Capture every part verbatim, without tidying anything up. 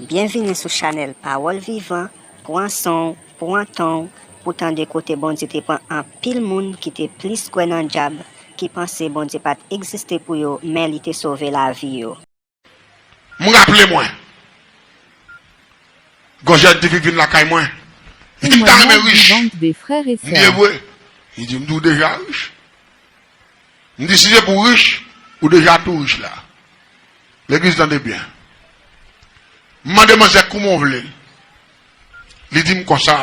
Byenvini sou chanèl Pawòl Vivan. Pran san w, pran tan w pou tande kote Bondye te pran anpil moun ki te plis kwè nan dyab, ki panse Bondye pa t egziste pou yo, men li te sove lavi yo. M raple mwen. Gon jèn ti fi k vin lakay mwen. Li di m ta renmen rich. M di e vre. Li di m di w deja rich. M di si se pou rich, ou deja tou rich la. Legliz tande byen. M mande manzè kouman w vle l. Li di m konsa.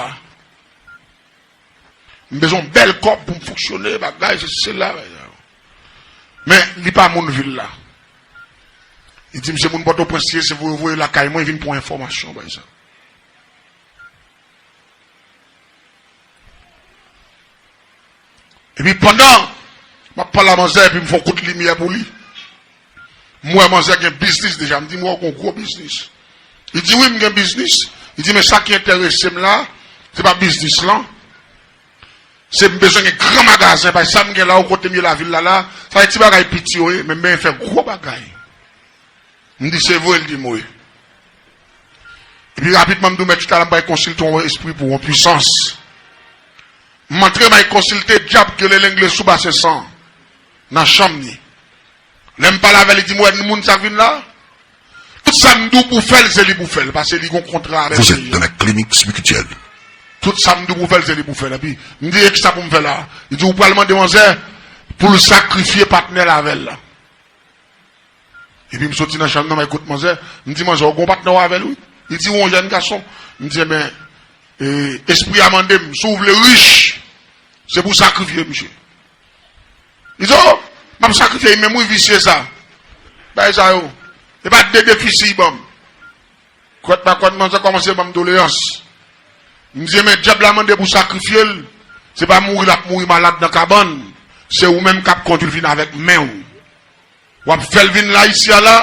M bezwen yon bèl kòb pou m fonksyone, bagay, sesi, sela, bagay sa yo. Men, li pa moun vil la. Li di m se moun Pòtoprens li ye, se voye voye lakay mwen, vin pran enfòmasyon, bagay sa. Epi pandan m ap pale a manzè, epi m fè yon kout limyè pou li. M wè manzè gen biznis deja, m di m wè w gen yon gwo biznis. Li di wi m gen biznis. Li di men sa ki enterese m la, se pa biznis lan. Se m bezwen gen gran magazen, paske sa m gen la, ou kote m ye lavil la la, sa se ti bagay piti yo ye, men m benyen fè gwo bagay. M di se vre, li di m wi. Epi rapidman m di w mèt chita la, m pral konsilte yon espri pou yon pwisans. M antre m al konsilte dyab ki rele Lengle sou Basen San nan chanm li. Lè m pale avè l, li di m wè moun sa k vin la, tout sa m di w pou fè l, se li pou fè l, paske li gon kontra avèk Seyè a. Tout sa m di w pou fè l, se li pou fè l. Epi m di e kisa pou m fè la? Li di ou pral mande manzè pou l sakrifye patnè l avè l la. Epi m soti nan chanm nan, m al kot manzè, m di manzè ou gon patnè w avè l wi. Li di ou yon jèn gason. M di enben, e, espri a mande m si w vle rich, se pou w sakrifye misye. Li di o, m ap sakrifye li menm wi visye sa. Bagay sa yo. E pa de defisi li ban m. Kwèt pa kwèt manzè kòmanse ban m doleyans. M di enben dyab la mande pou w sakrifye l, se pa mouri l ap mouri malad nan kabann, se ou menm k ap kondui l vin avèk men w. W ap fè l vin la isi a la,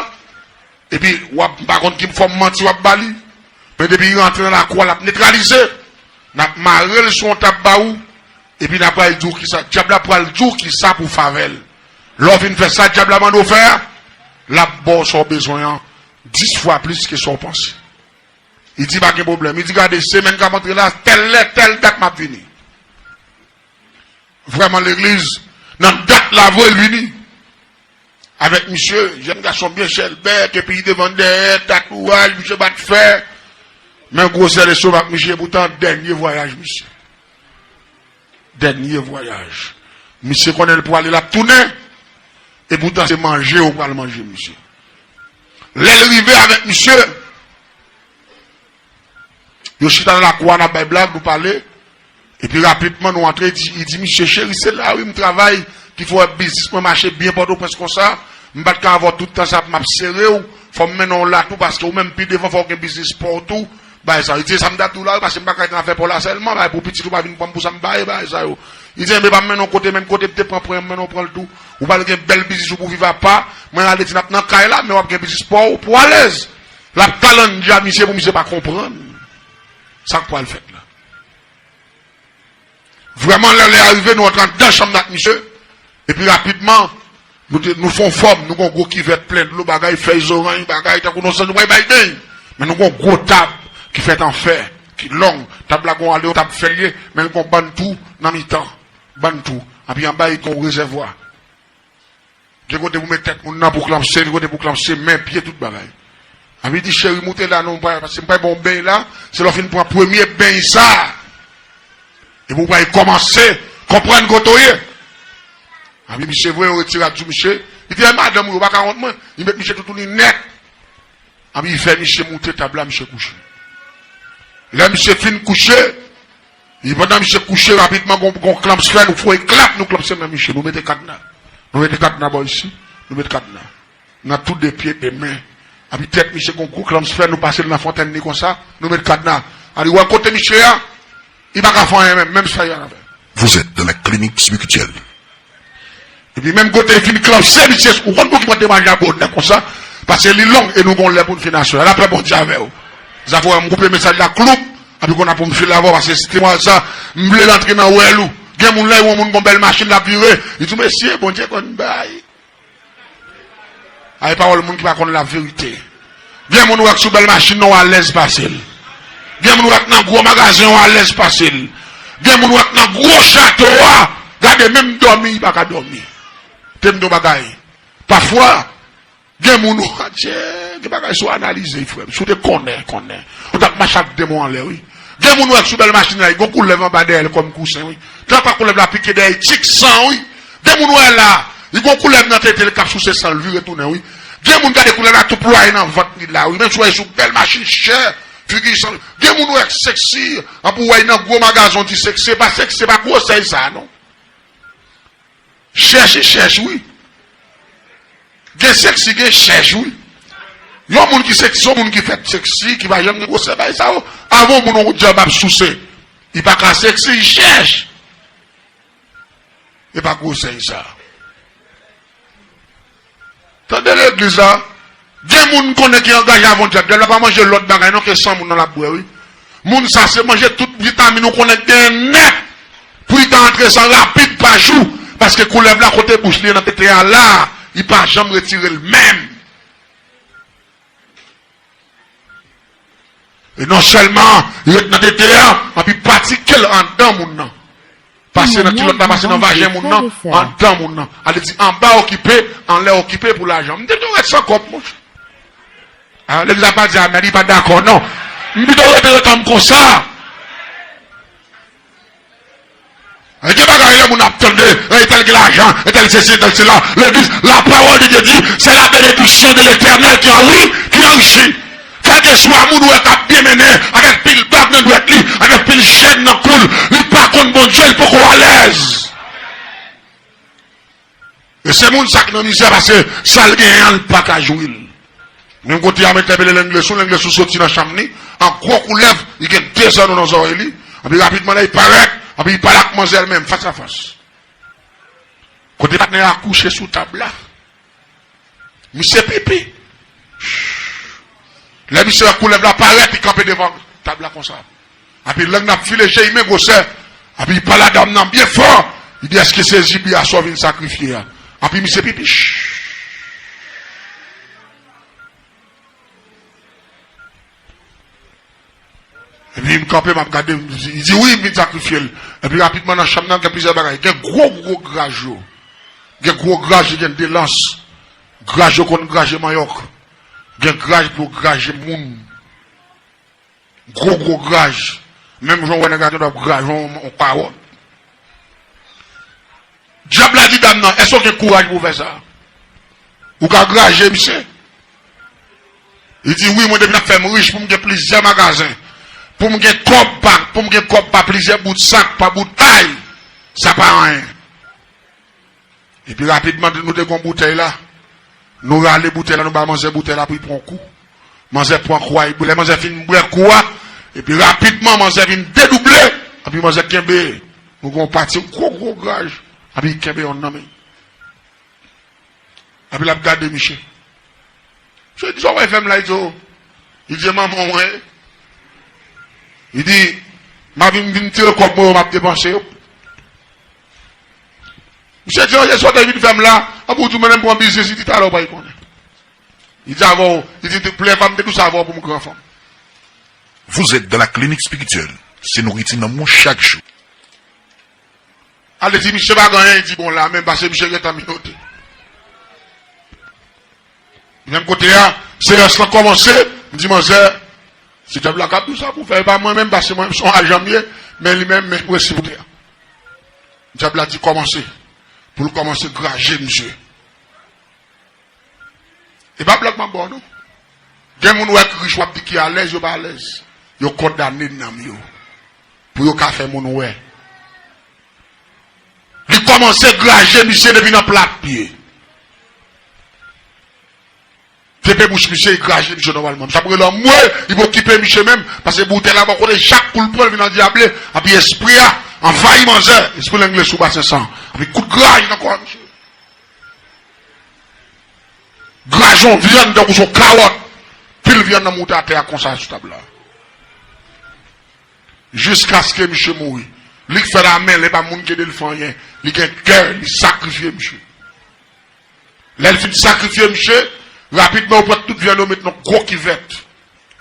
epi w ap, m pa konn ki fòm manti w ap ba li, men depi li rantre nan lakou a, l ap netralize. N ap mare l sou yon tab ba ou, epi n ap pral di w kisa, dyab la pral di w kisa pou w fè avè l. Lè w fin fè sa dyab la mande w fè a, l ap ba w sa w bezwen an dis fwa plis ke sa w panse. Li di pa gen pwoblèm. Li di gade semèn k ap antre la, tèl lè, tèl dat m ap vini. Vrèman legliz, nan dat la vre l vini. Avèk misye, jèn gason byen chèlbè, epi li te vann dèyè, tatouaj, misye bat fè. Men gwosè lestomak misye, poutan dènye vwayaj misye. Dènye vwayaj. Misye konnen l pwale, l ap tounen. E poutan se manje ou pral manje misye. Lè l rive avèk misye, yo chita nan lakou a, n ap bay blag, nou pale. Epi rapidman nou antre, li di, li di misye, cheri, se la wi m travay ki fè w wè biznis mwen mache byen Pòtoprens konsa. M pa t ka avè w tout tan sa pou m ap sere w. Fò m mennen w la tou, paske ou menm pi devan fò w gen biznis pa w tou. Bagay sa yo. Li di e sa m ta di w la wi, paske m pa ka ret nan afè pa w la sèlman, bagay pou pitit ou pa vin pran m pou sa m pa ye, bagay sa yo. Li di enben pa m mennen w kote, menm kote m te pran pran an, m mennen w pran l tou. Ou pral gen bèl biznis ou pou viv apa. Mwen ale di n ap nan kay la, men w ap gen biznis pa w, pou w alèz. L ap kalandja misye pou misye pa konprann sa k pral fèt la. Vrèman lè lè a rive, nou antre anndan chanm nan ak misye. Epi rapidman, nou te, nou fè yon fòm, nou gon gwo kivèt plen dlo, bagay, fèy zoranj, bagay, tankou nou san nou bay bay beny. Men nou gon gwo tab ki fèt an fè, ki long. Tab la gon ale yon tab fè l ye, men l gon bann tou nan mitan. Bann tou. Epi anba li gon rezèvwa. Gen kote pou met tèt moun nan pou klamse, gen kote pou klamse men, pye, tout bagay. Epi di cheri moute la non, paske m pral ba w beny la, se lè w fin pran premye beny sa. Epi w pral kòmanse konprann kote w ye. Epi misye voye yon retire a di misye, li di e madanm ou yo pa ka wont mwen, li met misye toutouni nèt. Epi li fè misye moute tab la, misye kouche. Lè misye fin kouche, epi pandan misye kouche rapidman, gon, gon klamps fè, nou foure klap, nou klamse men misye, nou mete kadna. Nou mete kadna bò isi, nou mete kadna. Nan tou de pye, de men. Epi tèt misye gon gwo klamps fè, nou pase l nan fontèn li konsa, nou mete kadna. Epi w wè kote misye a, li pa ka fè anyen menm, menm sa y a nan fè. Vous êtes dans la clinique spirituelle. Epi menm kote l fin klamse misye, ou konn pou ki pran temwayaj la bonè konsa, paske li long e nou gon lè pou n fin aswè a. Lapè Bondye avè w. Zafè w wè m koupe mesaj la kloup, epi konnya pou m file avè w, paske si temwayaj sa, m vle l antre nan wèl ou. Gen moun lè yon moun gon bèl machin l ap vire, li di w mesye, Bondye konn bay. Ay pawòl moun ki pa konn laverite. Gen moun ou wè k sou bèl machin nan, w alèz pase l. Gen moun ou wè k nan gwo magazen, w alèz pase l. Gen moun ou wè k nan gwo chato a, gade menm dòmi, li pa ka dòmi. Te m di w bagay. Pafwa, gen moun ou, adje, gen bagay si w analize, frè m. Si w te konnen, konnen. Ou t ap mache ak demon anlè, wi. Gen moun ou wè k sou bèl machin la, li gon koulèv anba dèyè l kòm kousen, wi. Tanpa koulèv la pike dèyè, li tik san, wi. Gen moun ou wè la, li gon koulèv nan tete l k ap souse san l, vire tounen, wi. Gen moun gade koulèv la tou plwaye nan vant li la, wi. Menm si w wè l sou bèl machin chè, figi san. Gen moun ou wè k seksi, anpi w wè l nan gwo magazen, w di seksi, se pa seksi, se pa gwosè sa, non. Chèch e chèch, wi. Gen seksi, gen chèch, wi. Yon moun ki seksi, yon moun ki fèt seksi, ki pa janm gen gwosè bay sa yo. Avan yon moun yon djab ap souse, li pa ka seksi, li chèch. E pa gwosè sa. Tande legliz la. Gen moun konnen ki angaje avè yon djab. Djab la pa manje lòt bagay non ke san moun nan l ap bwè, wi. Moun sa se manje tout vitamin ou konnen k genyen nèt pou li ta antre san rapid pa jou. Paske koulèv la kote bouch li nan tete a la, li pa janm retire l menm. E non sèlman li ret nan tete a, anpi pati ke l anndan moun nan. Pase nan kilòt la, pase nan vajen moun nan, anndan moun nan. Ale di anba okipe, anlè okipe pou lajan. M te dwe ret san kòb, monchè. A, legliz la pa di amèn, li pa dakò, non. M pito rete, rete m konsa. Gen bagay lè moun ap tande, entèl gen lajan, entèl sesi, entèl sela. Legliz, la parole de Dieu dit, c'est la bénédiction de l'Éternel qui enri-, qui enrichit. Kèlkeswa moun ou wè k ap byen mennen, avèk pil bag nan dwèt li, avèk pil chèn nan kou l, li pa konn Bondye, li poko alèz. E se moun sa k nan mizè, paske sa l genyen an, li pa ka jwi l. Menm kote a, m entèpele Lenglesou, Lenglesou soti nan chanm li, an gwo koulèv, li gen de zanno nan zòrèy li, anpi rapidman la, li parèt, anpi li pale ak manzè l menm, fas a fas. Kote patnè a kouche sou tab la, misye pipi. Lè misye wè koulèv la parèt, li kanpe devan tab la konsa. Anpi lang nan ap file, je imen gwosè. Anpi li pale a dam nan byen fò. Li di, èske se zibi a sa w vin sakrifye a? Anpi misye pipi. Epi m kanpe, m ap gade, li di, wi, m vin sakrifye l. Epi rapidman, nan chanm nan, gen plizyè bagay. Gen gwo, gwo graj yo. Gen gwo graj, gen de lans. Graj yo konn graje manyòk. Gen graj pou yo graje moun. Gwo, gwo graj. Menm jan w wè nèg la gen dwa ap graje yon, yon kawòt. Dyab la di dam nan, èske w gen kouraj pou w fè sa? Ou ka graje misye? Li di, wi, mwen depi n ap fè m rich, pou m gen plizyè magazen, pou m gen kòb pa, pou m gen kòb pa plizyè bout sak, pa bout ay, sa pa anyen. Epi rapidman, nou te gon boutèy la. Nou rale boutèy la, nou ba manzè boutèy la pou li pran kou. Manzè pran kou a, lè manzè fin bwè kou a, epi rapidman, manzè vin dedouble, epi manzè kenbe, nou gon pati, gwo, gwo graj, epi li kenbe yonn nan men. Epi l ap gade misye. Misye di, sa w pral fè m la? Li di, o. Li di, manman w, wi. Li di, m ap vin, vin tire kòb mwen yo, m ap depanse yo. Misye di, o, se sa w te vin fè m la, anpi w di w mennen m pran biznis, li di, talè w pral konnen. Li di, avè w, li di, plè pa m te di w sa avè w pou m gran fanm. Vous êtes dans la clinique spirituelle. Se nouriti nanm ou chak jou. Ale di misye pa gen anyen, li di bon la, men pase misye gentan minote. Menm kote a, seyans lan kòmanse, m di manzè, se dyab la k ap di w sa pou w fè, e pa mwen menm, pase mwen menm se yon ajan m ye, men li menm, men prensip ou te a. Dyab la di kòmanse, pou l kòmanse graje misye. E pa blag m ap ba w non. Gen moun ou wè k rich, w ap di ki alèz, yo pa alèz. Yo kondane nanm yo pou yo ka fè moun wè. Li kòmanse graje misye depi nan plat pye. Depi bouch misye, li graje misye nòmalman. Misye ap rele anmwe, li pa okipe misye menm, paske boutèy la bò kote, chak kou l pran, l vin andyable, anpi espri a anvayi manzè, espri Lenglesou basen san, anpi kout graj nan kò a misye. Graje yon vyann tankou se yon kawòt. Pil vyann nan moute atè a konsa sou tab la. Jiskaske misye mouri. Li k fè l a men l, e pa moun ki ede l fè anyen. Li gen kè, li sakrifye misye. Lè l fin sakrifye misye, Rapidman, yo pran tout vyann yo met nan gwo kivèt.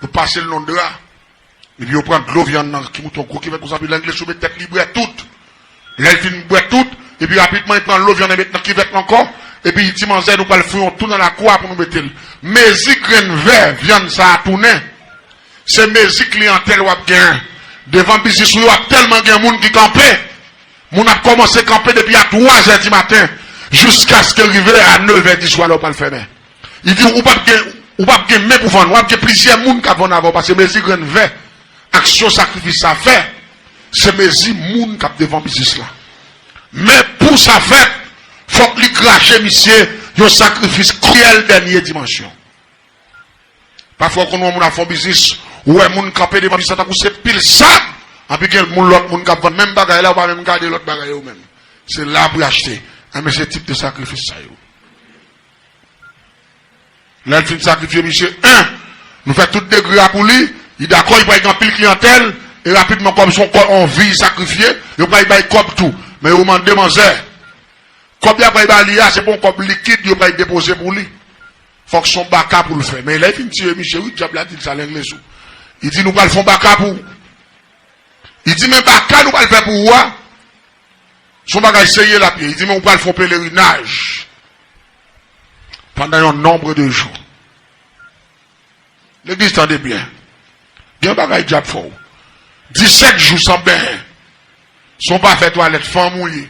Yo pase l nan dra. Epi yo pran dlo vyann nan ki moute yon gwo kivèt konsa, epi lè English yo met tèt li bwè tout. Lè l fin bwè tout, epi rapidman li pran dlo vyann nan met nan kivèt la ankò, epi li di manzè nou pral fouye yon twou nan lakou a pou nou mete l. Mezi grenn vè vyann sa a tounen, se mezi kliyantèl w ap genyen. Devan biznis ou yo ap tèlman gen moun ki kanpe. Moun ap kòmanse kanpe depi a twa zè di maten jiskaske rive a nèf è di swa lè w pral fèmen. Li di ou p ap gen, ou p ap gen men pou vann, w ap gen plizyè moun k ap vann avè w paske mezi grenn vè aksyon sakrifis sa fè, se mezi moun k ap devan biznis la. Men pou sa fèt, fòk li krache misye yon sakrifis kriyèl dènye dimansyon. Pafwa, w konn wè moun ap fè yon biznis, ou wè moun kanpe devan biznis la tankou se pil sab, anpi gen moun, lòt moun k ap vann menm bagay la, ou pa menm gade lòt bagay yo menm. Se la pou y achte. Enben, se tip de sakrifis sa yo. Lè l fin sakrifye misye, en, nou fè tout degre a pou li, li dakò, li pral gen anpil kliyantèl, e rapidman, kòm se yon kò, yon vi li sakrifye, yo pral bay kòb tou. Men yo mande manzè. Kòb y ap pral ba li a, se pa yon kòb likid yo pral depoze pou li. Fòk se yon baka pou l fè. Men lè l fin tire misye, wi, dyab la di l sa, Lenglesou. Li di nou pral fè yon baka pou ou. Li di men baka nou pral fè pou ou a, se yon bagay serye l ap ye. Li di men ou pral fè yon pelerinaj pandan yon nonb de jou. Legliz, tande byen. Gen bagay dyab fè w. Disèt jou san benyen. Si w pa fè twalèt, fanm ou ye.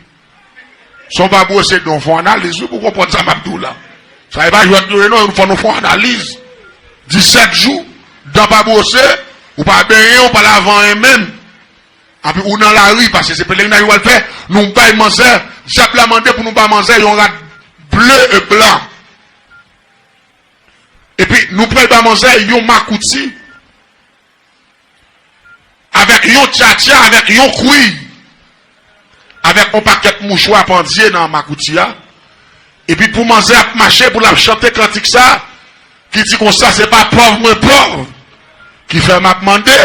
Si w pa bwose dan w, fè yon analiz, wi, pou w konprann sa m ap di w la. Sa e pa jwèt nou ye non, fò nou fè yon analiz. Disèt jou, dan pa bwose, ou pa benyen, ou pa lave anyen menm. Anpi ou nan lari, paske se pelerinaj ou al fè, nou bay manzè, dyab la mande pou nou ba manzè yon rad ble e blan. Epi nou pral ba manzè yon makouti, avèk yon tchatcha, avèk yon kwi, avèk yon pakèt mouchwa pandye nan makouti a. Epi pou manzè ap mache, pou l ap chante kantik sa, ki di konsa, se pa pòv mwen pòv ki fè m ap mande,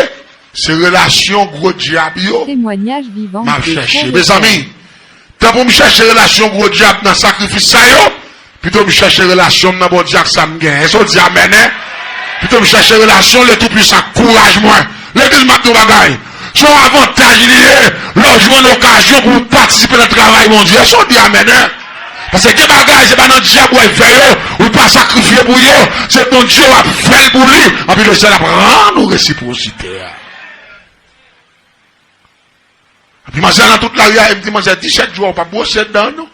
se relasyon gwo dyab yo m ap chèche. Mezanmi, tan pou m chèche relasyon gwo dyab nan sakrifis sa yo, pito m chèche relasyon m nan Bondye ak sa m gen. Èske w di amèn, en? Pito m chèche relasyon le Toupwisan ak kouraj mwen. Legliz, m ap di w bagay. Se yon avantaj li ye, lè w jwenn okazyon pou w patisipe nan travay Bondye. Èske w di amèn, en? Paske gen bagay, se pa nan dyab w al fè yo, ou pa sakrifye pou yo, se Bondye w ap fè l pou li, anpi Lesyèl ap rann ou resipwosite a. Epi manzè nan tout lari a, e m di manzè, disèt jou a, ou p ap bwose dan, non.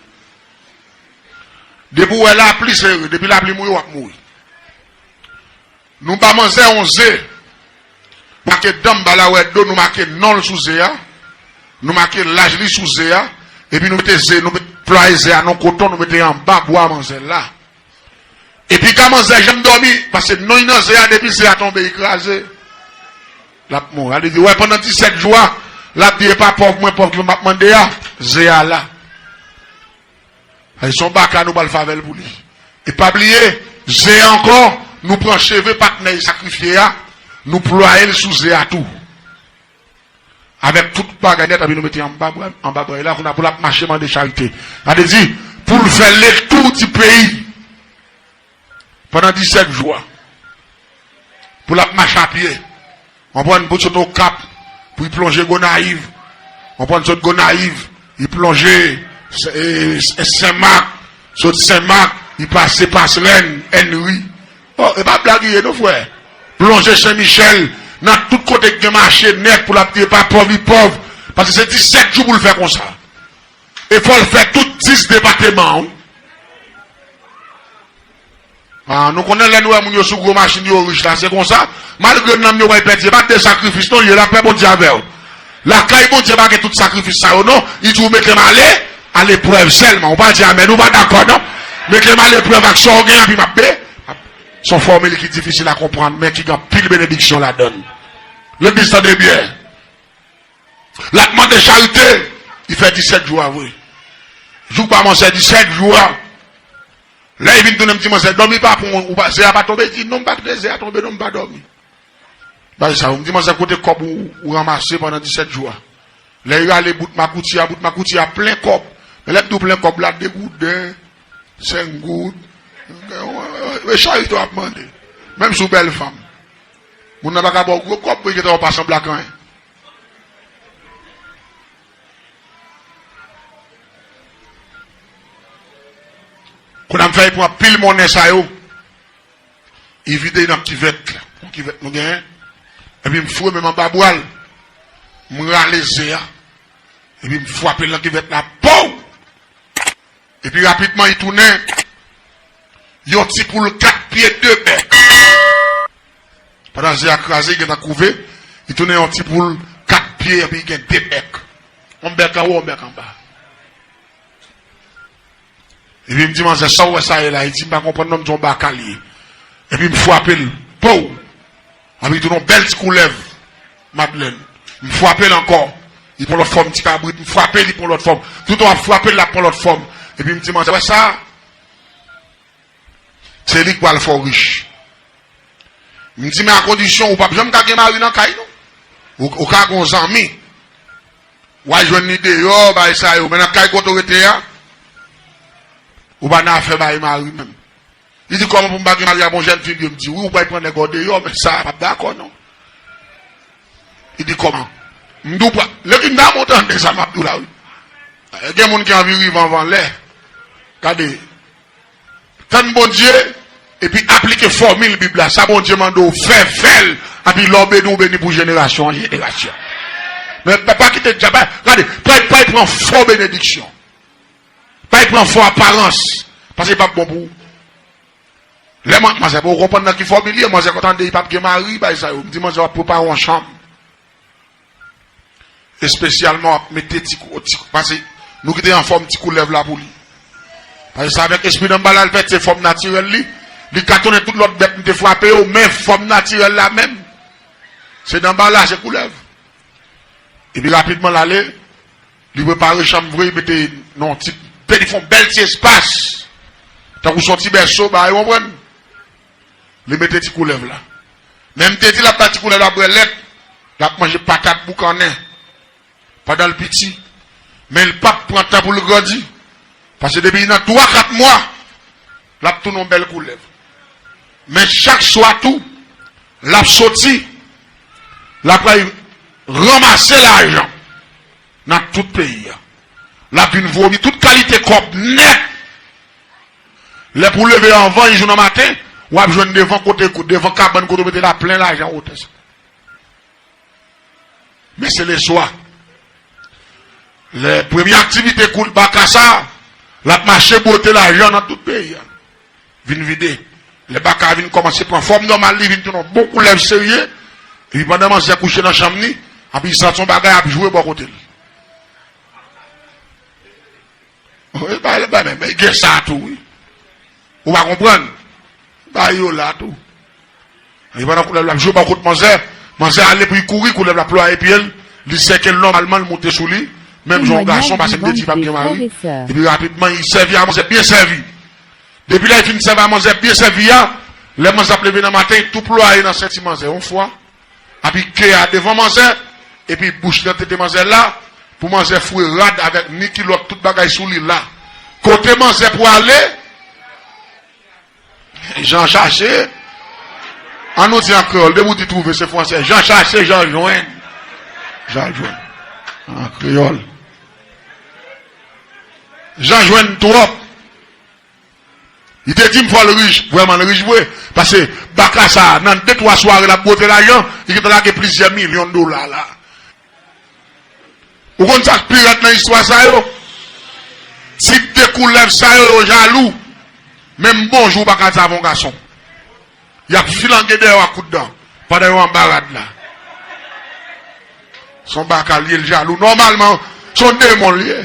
Depi w wè lapli, se, depi lapli mouye, w ap mouri. Nou ba manzè yon ze. Make dan m ba l a wè do, nou make non l sou ze a. Nou make laj li sou ze a. Epi nou mete ze, nou met plwaye ze a nan koton, nou mete anba bwa manzè la. Epi ka manzè janm dòmi, paske non li nan ze a, depi ze a tonbe, li kraze. L ap mouri. Li di, wè, pandan disèt jou a, l ap di, e pa pòv mwen pòv ki fè m ap mande a, ze a la. Sa se yon baka nou pral fè avè l pou li. E pa bliye, ze a ankò, nou pran cheve patnè l sakrifye a, nou plwaye l sou ze a tou. Avèk tout bagay nèt, epi nou mete anba bwa, anba bwa l la, kounye a pou l ap mache mande charite. Sa vle di, pou l fè letou di peyi pandan disèt jou a. Pou l ap mache apye. Konprann, pou l sot Okap, pou l plonje Gonayiv. Konprann, sot Gonayiv, li plonje, e, e, Senmak, sot Senmak, li pase Pasrèn, Ènri. Oh, e pa blag li ye non, frè. Plonje Sen Michèl, nan tout kote ki gen mache nèt pou l ap di e pa pòv li pòv. Paske se disèt jou pou l fè konsa. E fò l fè tout dis depateman, wi. Ah, nou konnen lè nou wè moun yo sou gwo machin yo rich la, se konsa. Malgre nanm yo pral pèdi, e pa de sakrifis non, li ye, l ap fè Bondye avè w. Lakay Bondye pa gen tout sakrifis sa yo non. Li di w mete m ale, aleprèv sèlman. Ou pa di amèn, ou pa dakò non. Mete m aleprèv ak sa w gen, epi m ap be. Se yon fòmil ki difisil a konprann, men ki gen anpil benediksyon ladan l. Legliz, tande byen. L ap mande charite, li fè disèt jou a vre. Jou pa manzè disèt jou a. Lè li vin tounen, m di manzè, dòmi pa pran w, ou pa, ze a pa tonbe? Li di, non, m pa kite ze a tonbe, non, m pa dòmi. Bay sa, m di manzè, kote kòb ou, ou ranmase pandan disèt jou a? Lè li rale bout makouti a, bout makouti a plen kòb. Men lè m di w plen kòb la, de gouden, senk goud, E charite w ap mande. Menm si w bèl fanm. Moun nan pa ka ba w gwo kòb pou l gentan w pa sanble ak anyen. Kounye a m fè l pran pil monnen sa yo. Li vide nan kivèt la. Yon kivèt nou genyen. Epi m foure men m anba bra l. M rale ze a. Epi m frape l nan kivèt la. Pow! Epi rapidman, li tounen yon ti poul kat pye, de bèk. Pandan ze a kraze, li gentan kouve, li tounen yon ti poul kat pye, epi li gen de bèk. Yon bèk anwo, yon bèk anba. Epi m di, "Manzè, sa w wè sa ye la?" Li di, "M pa konprann non, m di yon baka l ye." Epi m frape l. Pow! Epi li tounen yon bèl ti koulèv, Madlèn. M frape l ankò. Li pran lòt fòm, ti kabrit. M frape l, li pran lòt fòm. Toutan w ap frape l, l ap pran lòt fòm. Epi m di, "Manzè, wè sa?" Se li k pral fè w rich. M di, "Men a kondisyon ou p ap janm ka gen mari nan kay nou. Ou, ou ka gen yon zanmi. W a jwenn li deyò, bay sa yo. Men nan kay kote w rete a, ou pa nan afè bay mari menm." Li di, "Kòman pou m pa gen mari a bon jèn fi m ye?" M di, "Wi, ou pral pran nèg ou deyò, men sa a p ap dakò non." Li di, "Kòman?" M di, "Ou pral." Lè m ta monte andesan, m ap di w la, wi. Gen moun ki anvi rive anvan lè. Gade. Tann Bondye, epi aplike fòmil Bib la. Sa Bondye mande w fè, fè l. Epi lè w beni, w beni pou jenerasyon an jenerasyon. Men pa, pa kite dyab la. Gade, pral, pral pran fo benediksyon. Pral pran fo aparans. Paske li p ap bon pou ou. Lè man, manzè, pou w konprann nan ki fòmil li ye, manzè konn tande li p ap gen mari, bay sa yo. M di, "Manzè, w ap prepare yon chanm." Espesyalman, w ap mete ti kou, ti kou, paske nou kite anfòm ti koulèv la pou li. Paske sa avèk espri nan bal al fèt, se fòm natirèl li. Li ka tounen tout lòt bèt m te frape yo, men fòm natirèl la menm, se nan bal la, se koulèv. Epi rapidman, l ale, li prepare chanm vre, li mete nan yon ti, li fè yon bèl ti espas. Tankou se yon ti bèso, bagay, ou konprann? Li mete ti koulèv la. Men m te di l ap bay ti koulèv la bwè lèt, l ap manje patat boukannen pandan l piti. Men l p ap pran tan pou l grandi. Paske depi nan twa, kat mwa, l ap tounen yon bèl koulèv. Men chak swa tou, l ap soti, l ap al ranmase lajan nan tout peyi a. L ap vin vomi tout kalite kòb nèt. Lè pou w leve anvan yon jou nan maten, w ap jwenn devan kote, devan kabann kote w mete la plen lajan wotè sa. Men se leswa. Lè premye aktivite kou baka sa, l ap mache bwote lajan nan tout peyi a. Vin vide. Lè baka a vin kòmanse pran fòm nòmal, li vin tounen yon bon koulèv serye. Epi pandan manzè kouche nan chanm li, epi li santi yon bagay ap jwe bò kote l. Wi, ba, ba, men, men, gen sa tou, wi. Ou pa konprann? Ba, yo la tou. E pandan koulèv la ap jwe bò kot manzè, manzè ale pou li kouri, koulèv la plwaye pye l, li sèke l nòmalman, li moute sou li, menm jan yon gason, paske m te di pa gen mari. Epi rapidman, li sèvi a manzè, byen sèvi. Depi lè li fin sèvi a manzè, byen sèvi a, lè manzè ap leve nan maten, li tou plwaye nan senti manzè, yon fwa. Epi ke a devan manzè, epi bouch li nan tete manzè la, pou manzè foure rad avèk ni kilòt, tout bagay sou li la. Kote manzè pwale, Jan chache, an nou di an kreyòl, depi w di twouve, se fransè. Jan chache, Jan jwenn. Jan jwenn. An kreyòl. Jan jwenn twòp. Li te di m fò l rich, vrèman l rich vre. Paske baka sa a, nan de twa sware l ap bwote lajan, li gentan lage plizyè milyon dola la. Ou konn sa k pi rèd nan istwa sa yo? Tip de koulèv sa yo, yo jalou. Menm bonjou, ou pa ka di avè yon gason. Y ap filange dèyè w ak kout dan, pandan yo anba rad la. Se yon baka l ye, l jalou. Nòmalman, se yon demon l ye.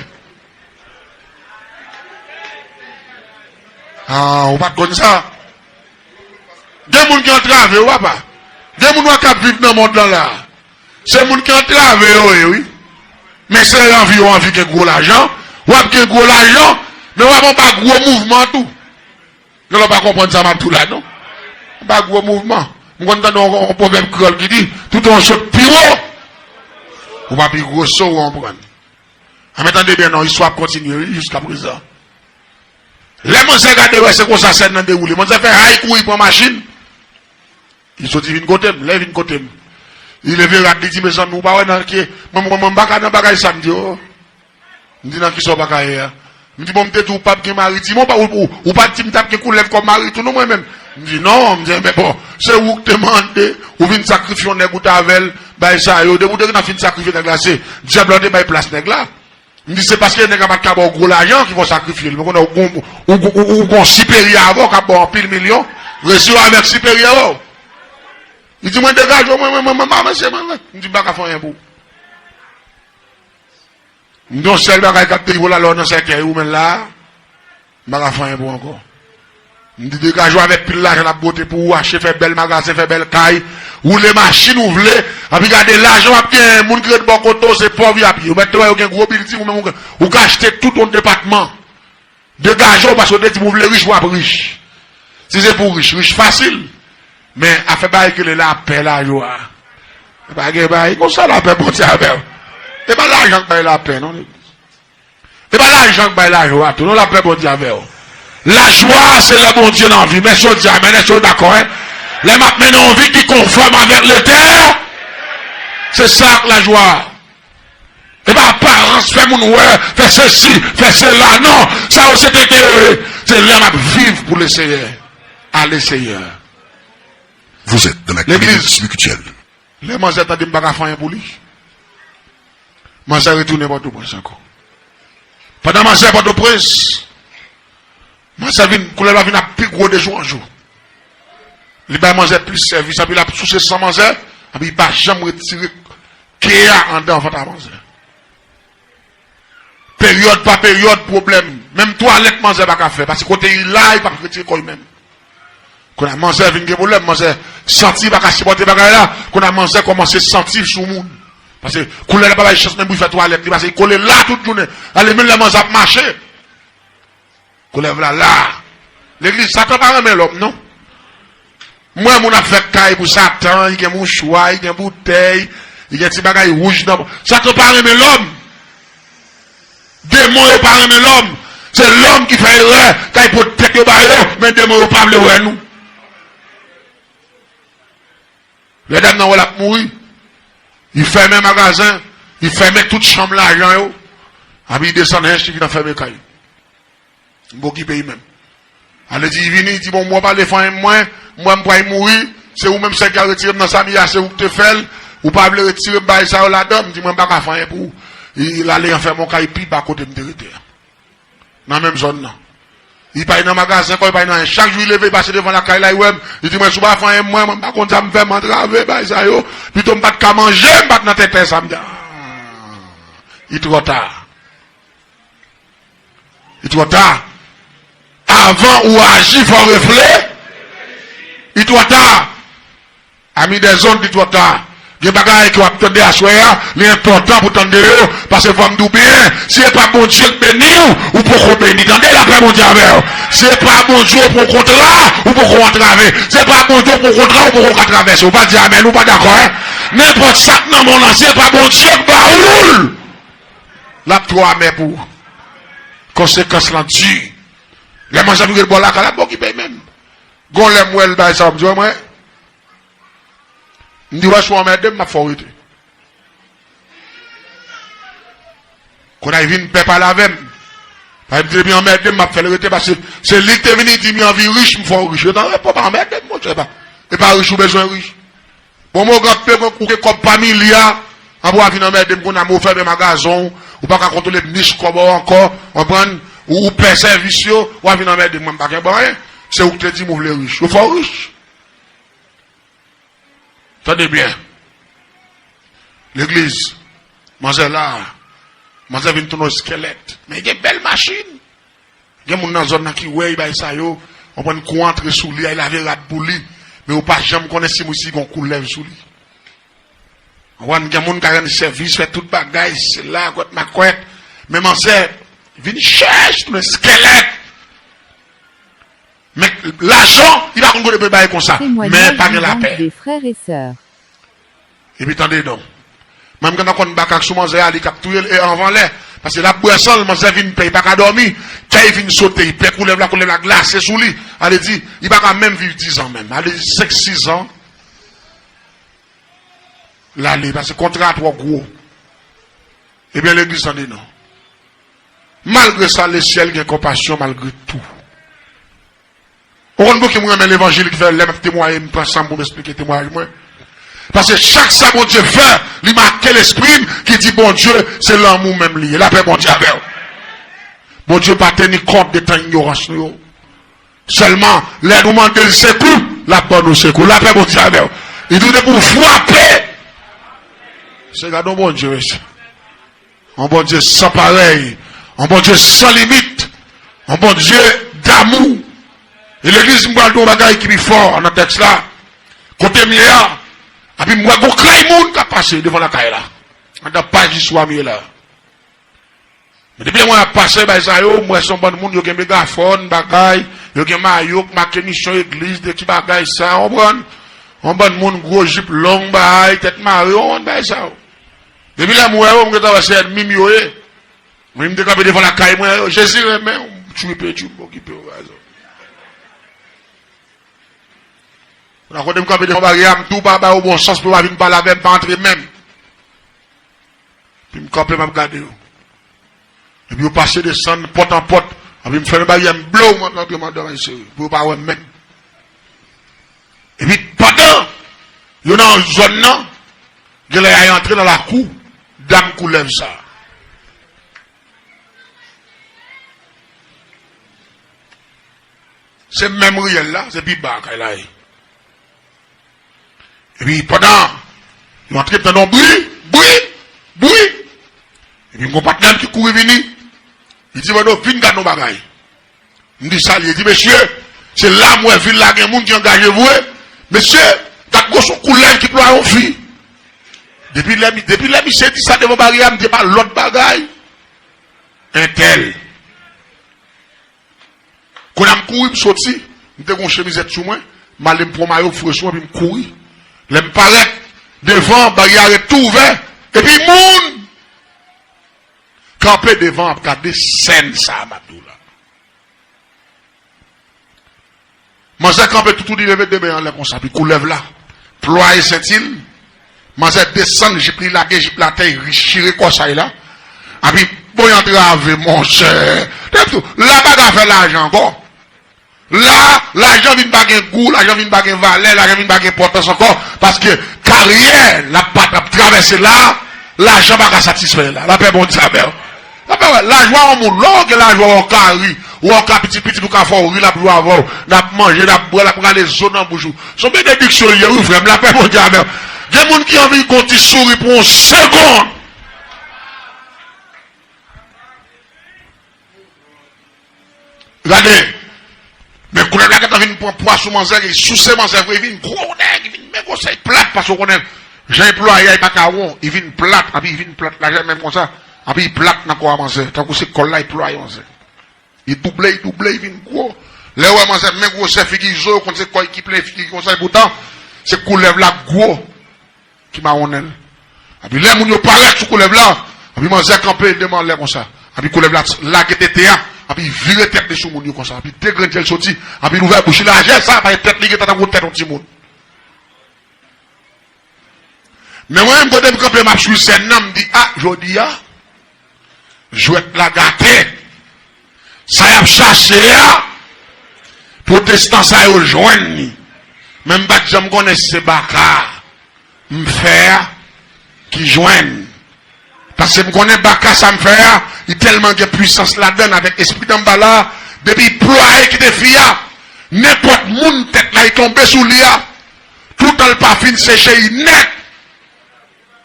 Ah, ou pa t konn sa? Gen moun ki antrave w, papa. Gen moun wè k ap viv nan mond lan la. Se moun ki antrave yo ye, wi. Men se anvi yo anvi gen gwo lajan. W ap gen gwo lajan, men w ap anba gwo mouvman tou. Gen lè w pa konprann sa m ap di w la, non. Anba gwo mouvman. M konn tande yon, yon pwovèb kreyòl ki di, "Toutan w sot pi wo, ou pa pi gwo." Sa w konprann. Anben, tande byen non, istwa ap kontinye, wi, jiskaprezan. Lè manzè gade wè se konsa sèn nan dewoule, manzè fè hay kouri pran machin. Li soti vin kote m, lè vin kote m. Li leve rad, li di, mezanmi, ou pa wè nan ke mwen, mwen, mwen m pa ka nan bagay sa, m di, oh. M di, nan kisa w pa ka ye a? M di, bon, m te di w p ap gen mari, di m, ou pa, ou, ou, ou pa t di m t ap gen koulèv kòm mari tou non mwen menm. M di, non, m di, men bon, se ou k te mande, ou vin sakrifye yon nèg ou t avè l, bay sa yo, depi w te gentan fin sakrifye nèg la, se dyab la w te bay plas nèg la. M di, se paske nèg la pa t ka ba w gwo lajan ki fè w sakrifye l. Mwen konnen ou gon, ou, ou, ou, ou gon siperyè avè w k ap ba w anpil milyon. Resi w avèk siperyè w. Li di, mwen degaje w, mwen, mwen, mwen, mwen, mwen, mesye, mwen, mwen. M di, m pa ka fè anyen pou ou. M di, yon sèl bagay k ap te rive w la, lè w nan sèkèy ou menm la, m pa ka fè anyen pou ou ankò. M di, degaje w avèk pil lajan l ap bwote pou ou, achte, fè bèl magazen, fè bèl kay, woule machin ou vle, anpi gade lajan w ap genyen, moun ki ret bò kote w, se pòv y ap ye. Ou mèt te wè yo gen gwo bilding, ou menm ou ka, ou ka achte tout yon depatman. Degaje w, paske w te di m ou vle rich, w ap rich. Si se pou rich, rich fasil. Men afè bagay ki rele lapè, lajwa. Pa gen bagay konsa, lapè Bondye avè w. E pa lajan k bay lapè, non. E pa lajan k bay lajwa tou, non, lapè Bondye avè w. Lajwa, se lè Bondye nan vi. Mèsi, yo di amèn, èske w dakò, en? Lè m ap mennen yon vi ki konfòm avèk Letè, se sa k lajwa. E pa aparans, fè moun wè, fè sesi, fè sela, non. Sa yo se tenten yo ye. Se lè m ap viv pou Leseyè. Ale Seyè. Vous êtes dans la Legliz. Communauté spirituelle. Lè manzè tande m pa ka fè anyen pou li. Manzè retounen Pòtoprens ankò. Pandan manzè Pòtoprens, manzè vin, koulèv la vin ap pi gwo de jou an jou. Li bay manzè plis sèvis, anpi l ap souse san manzè, anpi li pa janm retire ke a anndan vant a manzè. Peryòd pa peryòd, pwoblèm. Menm twalèt manzè pa ka fè, paske kote li la, li p ap retire kò li menm. Kounye a, manzè vin gen pwoblèm, manzè santi li pa ka sipòte bagay la, kounye a, manzè kòmanse santi l sou moun. Paske koulèv la pa bay chans menm pou l fè twalèt li, paske li kole la tout jounen. Ale menm lè manzè ap mache. Koulèv la la. Legliz, Satan pa renmen lòm, non. M wè moun ap fè kay pou Satan, li gen mouchwa, li gen boutèy, li gen ti bagay wouj nan. Satan pa renmen lòm. Demon yo pa renmen lòm. Se lòm ki fè erè, kay pot tèt yo ba yo, men demon yo pa vle wè nou. Lè dam nan wè l ap mouri, li fèmen magazen, li fèmen tout chanm lajan yo, epi li desann hench, li vin anfèmen kay li. M pa okipe li menm. Ale di, li vini, li di, bon, mwen pale fanmi mwen, mwen m pral mouri, se ou menm sèl ki al retire m nan sa m ye a, se ou ki te fè l, ou pa vle retire m bagay sa yo ladan, m di, mwen m pa ka fè anyen pou ou. Li, li ale anfèmen yon kay pi ba kote m te rete a. Nan menm zòn nan. Li pa nan magazen ankò, li pa nan anyen. Chak jou li leve, li pase devan lakay la, li wè m. Li di mwen, si w pa fè anyen mwen, mwen m pa konn sa m fè, m antrave bagay sa yo. Pito m pa t ka manje, m pa t nan tenten sa m di. Ah, li twò ta. Li twò ta. Avan ou aji, fò w refle. Li twò ta. Ami dèzòd, li twò ta. Gen bagay ke w ap tande aswè a, li enpòtan pou tande yo, paske fò m di w byen, si se pa Bondye k beni w, ou poko beni. Tande, lapè Bondye avè w. Si se pa Bondye w pran kontra, ou poko antrave. Si se pa Bondye w pran kontra, ou poko ka travèse. Ou pa di amèn, ou pa dakò, en? Nenpòt sa k nan men w lan, si se pa Bondye k ba ou l, l ap twò amè pou ou. Konsekans lan di. Lè manzè vire l bò lakay la, l ap okipe menm. Gon lè m wè l bay sa, m di, wè mwen, m di, wè, si w anmède m, m ap fè w rete. Kounye a, li vin pè pale avè m. Paske m di, depi anmède m, m ap fè l rete, paske se li ki te vin, li di, m anvi rich, m fè w rich. Yo ta repo, pa anmède m, monchè, pa. E pa rich ou bezwen rich. Bon, mwen, gran pè, ou gen kòb pa milya, anpè w a vin anmède m, kounye a, mwen, ou fèmen magazen w, ou pa ka kontwole nich kòb ou ankò, konprann? Ou, ou pè sèvis yo, w a vin anmède m, mwen, m pa gen anyen. Se ou ki te di m ou vle rich. Yo fè w rich. Tande byen. Legliz, manzè la, manzè vin tounen yon eskèlèt. Men gen bèl machin. Gen moun nan zòn nan ki wè bagay sa yo, konprann, kou antre sou li, al lave rad pou li. Men ou pa janm konnen si misye gon koulèv sou li. Konprann, gen moun ka rann sèvis, fè tout bagay, se la, kwèt makwèt. Men manzè vin chèch tounen eskèlèt. Men lajan, li pa konn kote pou l bay konsa. Men pa gen lapè. Epi tande non. Mwen m gentan konn bakak sou manzè a, li k ap touye l, e anvan lè. Paske l ap bwè san l, manzè vin pè, li pa ka dòmi. Kè li vin sote, li pè koulèv la, koulèv la glase sou li. Ale di, li pa ka menm viv dizan menm. Ale di senk, sizan. L ale, paske kontra a twò gwo. Ebyen, legliz, tande non. Malgre sa, lesyèl gen konpasyon malgre tou. Ou konn pouki mwen renmen levanjil ki fè lè m ap temwaye, m pran san m pou m esplike temwayaj mwen? Paske chak sa Bondye fè, li make lespri m ki di Bondye se lanmou menm li ye. Lapè Bondye avè w. Bondye pa teni kont de tan inyorans nou yo. Sèlman, lè nou mande l sekou, l ap ban nou sekou. Lapè Bondye avè w. Li di w depi w frape. Se gade yon Bondye, mesye. Yon Bondye san parèy, yon Bondye san limit, yon Bondye damou. E legliz, m pral di w yon bagay ki pi fò nan tèks la. Kote m ye a, epi m wè gon kray moun k ap pase devan lakay la. Anndan paj istwa m ye la. Men depi lè mwen ap pase bay sa yo, m wè se yon bann moun, yo gen megafòn, bagay, yo gen mayo k make misyon egliz, de ki bagay sa, w konprann? Yon bann moun gwo jip long, bay, tèt mare, w konprann bagay sa yo. Depi lè m wè yo, m gentan wè se ènmi m yo ye. Mwen, m te kanpe devan lakay mwen, yo, Jezi renmen w, m tchwipe tchwip, m okipe w, gason. Nan kote m kanpe devan baryè a, m di w pa ba yo bon sans pou yo pa vin pale avè m, pa antre menm. Epi m kanpe, m ap gade yo. Epi yo pase desann, pòt an pòt. Epi m fèmen baryè, m blow, m antre, m antre, m sere. Pou yo pa wè m menm. Epi pandan yo nan zòn nan, genlè y a antre nan lakou dam koulèv sa. Se menm riyèl la, se pi ba kay la ye. Epi pandan yo antre, m tande yon bri, bri, bri. Epi m gon patnè m ki kouri vini. Li di, "Mano, vin gad yon bagay." M di, "Sa l ye?" Li di, "Mesye, se la m wè vil la gen moun ki angaje vre. Mesye, gad gwo son koulèv ki plwaye yon fi." Depi lè, depi lè misye di sa devan baryè a, m di, "Pa lòt bagay." Entèl. Kounye a m kouri, m soti, m te gen yon chemizèt sou mwen, m ale m pran mayo, m foure sou mwen, epi m kouri. Lè m parèt devan, baryè a ret tou ouvè, epi moun kanpe devan ap gade sèn sa a m ap di w la. Manzè kanpe toutou, li leve de men anlè konsa, epi koulèv la plwaye senti l. Manzè desann jip li, lage jip la atè, li chire kòsay la. Epi, bon, y antrave, monchè. Tèt tou, la pa ka fè lajan ankò. La, lajan vin pa gen gou, lajan vin pa gen valè, lajan vin pa gen enpòtans ankò. Paske karyè l ap pa t ap travèse la, lajan pa ka satisfè l la. Lapè Bondye avè w. Lapè, wè, lajwa yon moun, lè w gen lajwa, w ka ri, w ka pitit, pitit ou ka fè w ri, l ap jwe avè w, n ap manje, n ap bwè, l ap rale zo nan bouch ou. Se yon benediksyon l ye, wi, frè m, lapè Bondye avè w. Gen moun ki anvi gon ti souri pou yon segonn. Gade, men koulèv la gentan vin pran pwa sou manzè, li souse manzè vre, li vin gwo nèg, li vin men gwosè, li plat, paske w konnen, jan li plwaye a, li pa ka won, li vin plat, epi li vin plat la, menm konsa, epi li plat nan kò a manzè, tankou se kò l la, li plwaye manzè. Li double, li double, li vin gwo. Lè w wè manzè men gwosè figi zo, yo konn se kò l ki plen figi konsa, epoutan, se koulèv la gwo ki mawonnen l. Epi lè moun yo parèt sou koulèv la, epi manzè kanpe de men anlè konsa. Epi koulèv la lage tete a, epi vire tèt li sou moun yo konsa. Epi de grenn je l soti, epi l ouvè bouch li lajè sa, paske tèt li gentan tankou tèt yon timoun. Men mwen menm kote m kanpe, m ap swiv sèn nan, m di, "A, jodi a, jwèt la gate. Sa y ap chache a, pwotestan sa yo jwenn li." Men m pa t janm konnen si se baka m fè a ki jwenn. Paske m konnen baka sa m fè a, li tèlman gen pwisans ladan l avèk espri Danmbala, depi l plwaye kite fi a, nenpòt moun tèt la li tonbe sou li a, toutan l pa fin seche li nèt,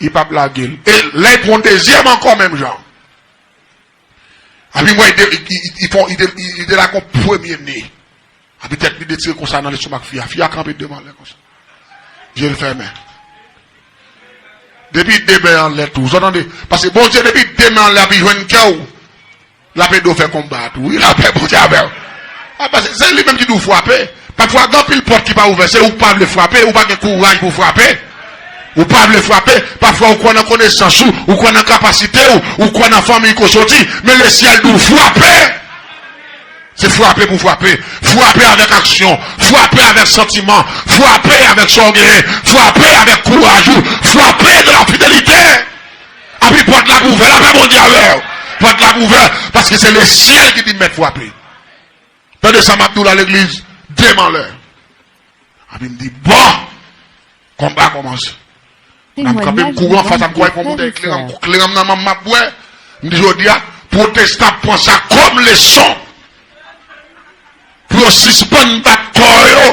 li p ap lage l. E lè l pran yon dezyèm ankò menm jan. Epi m wè li de-, li, li, li, li fè, li de-, li, li delage yon premye ne. Epi tèt li detire konsa nan lestomak fi a. Fi a kanpe de men anlè konsa. Je l fèmen. Depi de men anlè tou. Zò tande. Paske Bondye depi de men anlè epi jwenn kè w, l ap ede w fè konba a tou. Wi, lapè Bondye avè w. A, paske se li menm ki di w frape. Pafwa, gen anpil pòt ki pa ouvè. Se ou k pa vle frape, ou pa gen kouraj pou frape. Ou pa vle frape, pafwa ou kwè nan konesans ou, ou kwè nan kapasite w, ou kwè nan fanmi ke w soti, men lesyèl di w frape. Se frape pou frape. Frape avèk aksyon. Frape avèk santiman. Frape avèk sa w genyen. Frape avèk kouraj ou. Frape de la fidelite. Epi pòt la ap ouvè, lapè Bondye avè w. Pòt la ap ouvè, paske se lesyèl ki di m mèt frape. Tande sa m ap di w la, legliz, demen lè. Epi m di, bon, konba kòmanse. N ap kanpe, m kouri anfas, ap kwè pou monte kleren, kleren m nan men m, m ap bwè. M di, jodi a, pwotestan ap pran sa kòm leson pou yo sispann bat kò yo.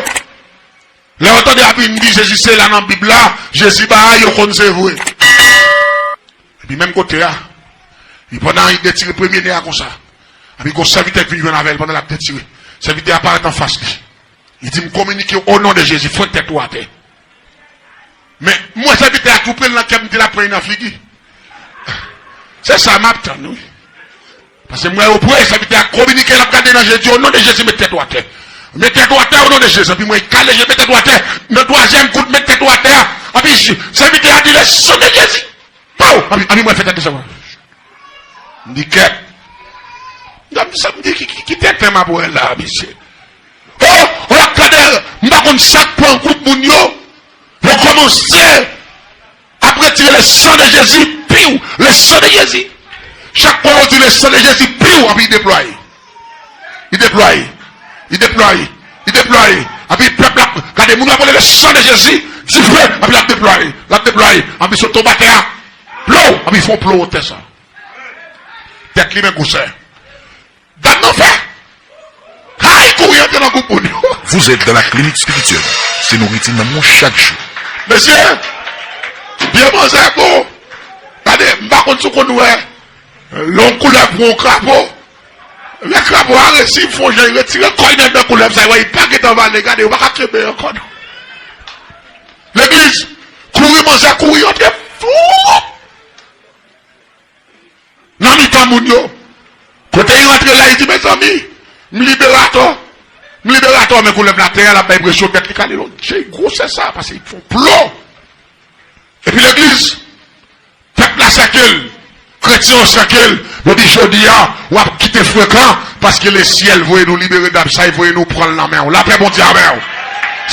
Lè yo tande y ap vin di Jezi se la nan Bib la, Jezi ba a, yo konn se vre. Epi menm kote a, li pandan li detire premye nen a konsa. Epi gon sèvitè k vin jwenn avè l pandan l ap detire. Sèvitè a parèt anfas li. Li di, m kominike o non de Jezi, fwet tèt ou atè. Men, m wè sèvitè a tou pre l nan kè m, m di l ap pran li nan figi. Se sa m ap tann, wi. Paske m wè yo pre, sèvitè a kominike, l ap gade nan je, di, o non de Jezi, met tèt ou atè. Met tèt ou atè, o non de Jezi. Epi m wè, kale je, met tèt ou atè. Nan twazyèm kout, met tèt ou atè a. Epi, sèvitè a di, le sang de Jésus. Pow! Epi, epi m wè fè tèt desann. M di, kèt. M di, sa m di, ki, ki, ki tenten m ap wè la, mesye? Oh, oh, gade, m pa konn sa k pran gwoup moun yo. Yo kòmanse ap retire le sang de Jésus, piw, le sang de Jésus. Chak fwa yo di le sang de Jésus, piw, epi li deplwaye. Li deplwaye. Li deplwaye. Li deplwaye. Epi pèp la, gade moun yo ap rele le sang de Jésus, dife, epi l ap deplwaye. L ap deplwaye. Epi sot tonbe atè a. Plow, epi fè yon plow atè sa. Tèt li men gwosè. Dam nan fè. Ay, kouri antre nan gwoup moun yo. Vous êtes dans la clinique spirituelle. Se nouriti nanm ou chak jou. Mesye, vye manzè bon. Gade, m pa konn si w konn wè. Lè yon koulèv pran yon krapo. Lè krapo a resi fè yon jan, li retire kò l nan men koulèv sa, li wè li pa gentan vale, gade, yo pa ka kenbe ankò non. Legliz, kouri manzè, kouri antre. Fou! Nan mitan moun yo. Kote li rantre la, li di, mezanmi, m liberatò. M liberatò, men koulèv la atè a, l ap bay presyon, tèt li kale lòt. Jezi gwosè sa, paske li fè yon plo. Epi legliz, pèp la sèke l, kretyen yo sèke l, yo di, jodi a, w ap kite frekan, paske lesyèl voye nou libere dam sa, e voye nou pran l nan men w. Lapè Bondye avè w.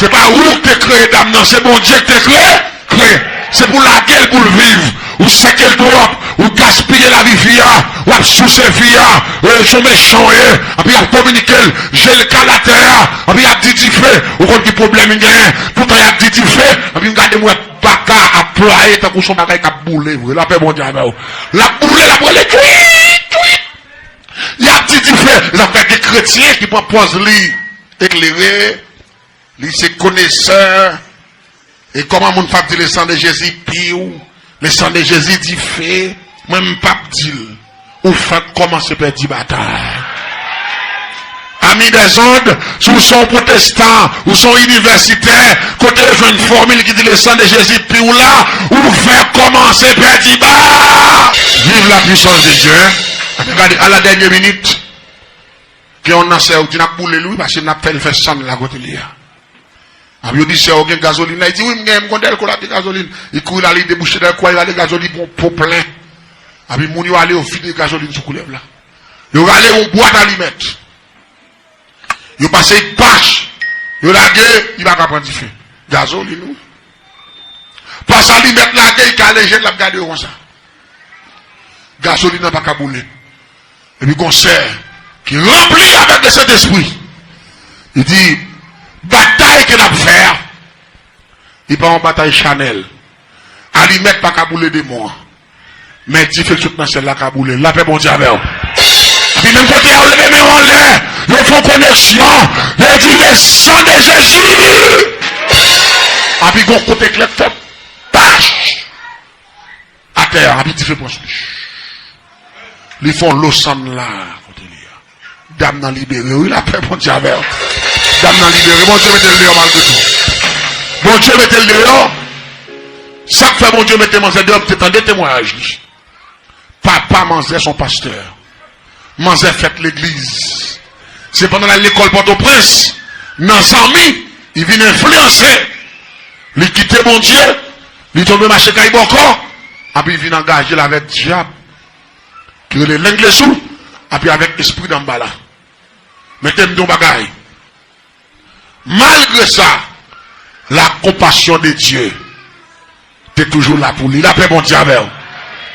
Se pa ou k te kreye dam nan, se Bondye k te kreye. Kwe, se pou lage l pou l viv. Ou sèke l twòp, ou gaspiye lavi fi a, w ap souse fi a, e, se yon mechan w ye, anpi y ap kominike l, je l kale atè a, anpi y ap di dife, ou konn ki pwoblèm li genyen, toutan y ap di dife, anpi m gade m wè baka ap plwaye tankou se yon bagay k ap boule vre, lapè Bondye avè w, l ap boule, l ap rele twit, twit, y ap di dife, sa fè gen kretyen ki pran pòz li eklere, li se konesè. E kòman moun p ap di le sang de Jésus piw, le sang de Jésus dife, mwen m p ap di l. Ou fèk kòmanse pèdi batay. Ami des ondes, si w se yon pwotestan, ou se yon inivèsitè, kote yo jwenn fòmil ki di le sang de Jésus piw la, ou fèk kòmanse pèdi ba. Vive la puissance de Dieu, hein. Gade, à la dernière minute, gen yon nan sè yo di n ap boule l wi, paske n ap fè l fè sann la kote li a. Epi yo di, sè, ou gen gazolin la? Li di, wi, m gen, m gon dèlko la, gen gazolin. Li kouri la, li debouche dèlko a, li rale gazolin pou yon po plen. Epi moun yo ale, yo vide gazolin sou koulèv la. Yo rale yon bwat alimèt. Yo pase yon pach. Yo lage, li pa ka pran dife. Gazolin, wi. Pase alimèt lage, li kale je l, l ap gade yo konsa. Gazolin nan pa ka boule. Epi gon sè ki ranpli avèk le Sentespri. Li di, batay ke n ap fè a, li pa yon batay chanèl. Alimèt pa ka boule demon an. Men dife k sot nan syèl la ka boule l. Lapè Bondye avè w. Epi menm kote a, yo leve men yo anlè. Yo fè yon koneksyon. Yo di, le sang de Jésus. Epi gon kout eklè k fè pach! Atè a, epi dife pran sou li. Li fè yon lo sann la, kote li a. Dam nan libere, wi, lapè Bondye avè w. Dam nan libere, Bondye mete l deyò malgre tou. Bondye mete l deyò. Sa k fè Bondye mete manzè deyò, m te tande temwayaj li. Papa manzè se yon pastè. Manzè fèt legliz. Se pandan l al lekòl Pòtoprens, nan zanmi, li vin enfliyanse. Li kite Bondye, Li tonbe mache kay bòkò, epi vin angaje l avèk dyab ki rele Lenglezou, epi avèk espri Danmbala. Men te m di yon bagay. Malgre sa, la compassion de Dieu te toujou la pou li. Lapè Bondye avè w.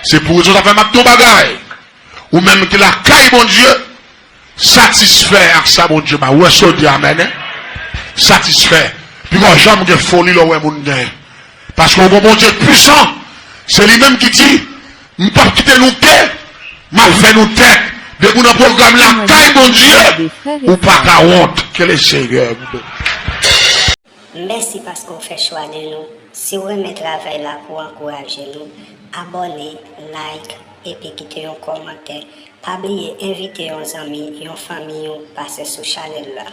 Se pou rezon sa fè m ap di yon bagay. Ou menm ki lakay Bondye, satisfè ak sa Bondye ba ou. Wè sa w di amèn, en? Satisfè. Pi w pa janm gen foli lè w wè moun genyen. Paske w gon Bondye k pwisan. Se li menm ki di, "M p ap kite nou ke, m ap fè nou tèt." Depi w nan pwogram lakay Bondye, ou pa ka wont. Ke le Seyè. Mèsi paske w fè chwa de nou. Si w renmen travay la pou w ankouraje nou, abòne, like, epi kite yon kòmantè. Pa bliye envite yon zanmi, yon fanmi w pase sou chanèl la.